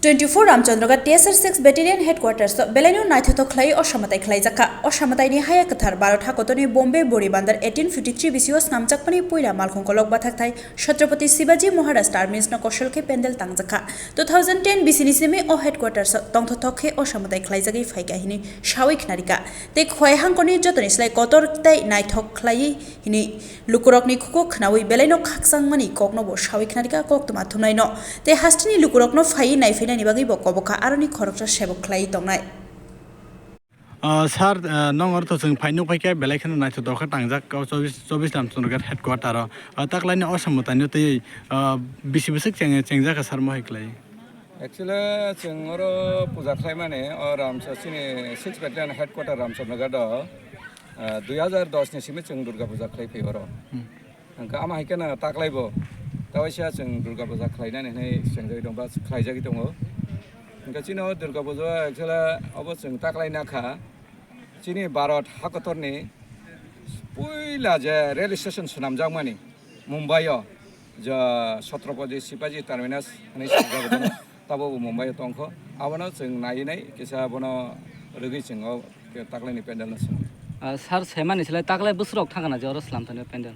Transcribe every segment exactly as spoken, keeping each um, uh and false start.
Twenty-four Ramchandra Ghat T S R six Battalion Headquarters o belaino naithothok khlai o samatai khlaijak kha. O samataini haya kwthar Bharat hakotorni Bombay Bori Bandar eighteen fifty-three bisio snamjakmani puila malkhung kolok bathakthai Chhatrapati Shivaji Maharaj Terminus no kosol khe pendel tangjak kha. Two thousand ten bisini simi o headquarters o tongthothok khe o samatai khlaijagwi phaikha hini sawi khnarikha. Tei khwai hangkorni jotoni slai kotor tei naithok khlai hini lukurokni khukuk khnaui belaino khakchangmani kokno bo sawi khnarikha koktwma thumnaino. Tei hasteni lukurokno phaiwi naiphainani bagwi bo kobokha aroni khoroksa sebok khlaiwi tongnai. Ah, sir, ah, nong oro to chwng phai nukphai khe belai kheno naithothok khe tangjak o chobbish, chobbish Ramchandra Ghat headquarter o. Ah, taklaini o samwtaino twi, ah, bisi bwswk cheng-, chengjak kha sir mohai khlai? Actually, chwng oro puja khlaimani o Ramsa-, chini six Battalion headquarter Ramchandra Ghat o, ah, dui hazar dos ni simi chwng Durga puja khlai phai oro. Hmm. Hwnkhe ama hai kheno taklaibo, ta waisa chwng Durga puja khlainani hinwi chengjagwi tongo, ba khlaijagwi tongo. Hwnkhe chini o Durga puja actually obo chwng taklaina kha. Chini Bharat hakotorni puila je rail station swnamjakmani Mumbai o, je Chhatrapati Shivaji Terminus hinwi swijak tongo, tabo bo Mumbai o tongkho. Abono chwng naiwi nai kisa bono rwgwi chwng o taklaini pandal no swnam. Ah, sir, semani slai taklai bwswk rok thangkha na je oro slam thani pandal?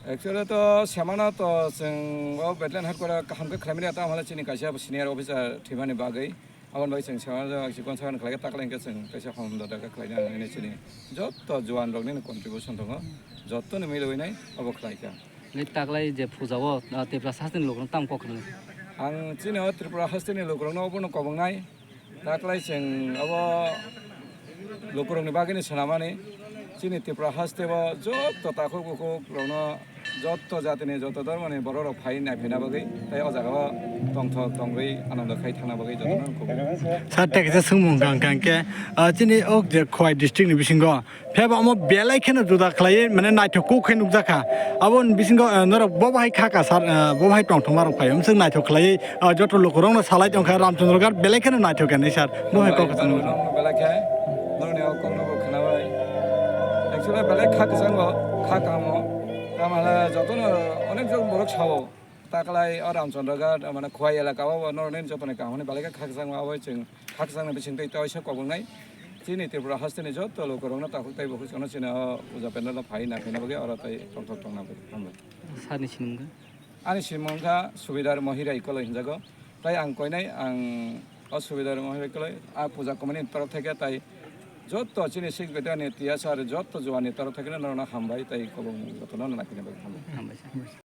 Actually to semano to chwng o Battalion headquarter kaham khe khlaimani, tamo hwnle chini kaisa senior officer thwimani bagwi. Aboni bagwi chwng semano chikon sakno khlai khe taklai hwnkhe chwng kaisa hom dada khe khlaina hinwi chini jotto juan rokni contribution tongo, jottoni milwi nai obo khlai kha. Nai taklai je puja o, ah, Tripura hasteni lukurok tamo kok khna? Ang chini o Tripura hasteni lukurokno obono kobongnai. Taklai chwng abo lukurokni bagwino swnamani, chini Tripura hasteo jotto takhuk bukhuk rokno, jotto jatini, jotto dhormoni borok rok phai naiphaina bagwi, tei o jaga o tongthok tongwi anondo khai thangna bagwi jotono kubui. Sir, tei kaisa swngmung hwnkha, hwnkha khe, ah, chini o je Khowai district ni bisingo pheba omo belai kheno juda khlaiwi, mane naithok kuk khe nukjak kha. Aboni bisingo, eh, norok bo bahai kha kha sir, eh, bo bahai tongthokma rok phai. Omswk naithok khlaiwi, eh, joto lukurokno salai tongkha Ramchandra Ghat belai kheno naithok khe nai sir. Bo hai kok Hambai, kwchangma. Norokno belai khe, norokni o kokno bo khnabai. Actually belai kha kwchango, kha kamo. Tamhala jotono onek jon borok sao. Taklai o Ramchandra Ghat, mane Khowai elaka o, o norokni jotoni kaham hwnwi belai khe khakchangma, abo chwng khakchangni bisingtwi tei waisa kobongnai. Chini Tripura hasteni joto lukurokno takhuk tei bukhuk chwngno chini o puja pandal no phai naikhaina bagwi oro tei tongthok tongna bagwi. Hambai. Sir ni simung khe? Ani simung kha Subedar Mohirai Koloi hinjago. Tai ang koinai ang o Subedar Mohirai Koloi a puja committee ni torok thai khe tai joto chini Sikh Battalion ni T S R joto juan ni torok thai khe norokno hambai tei kobong jotono naikhaina bagwi hambai. Hambai sir.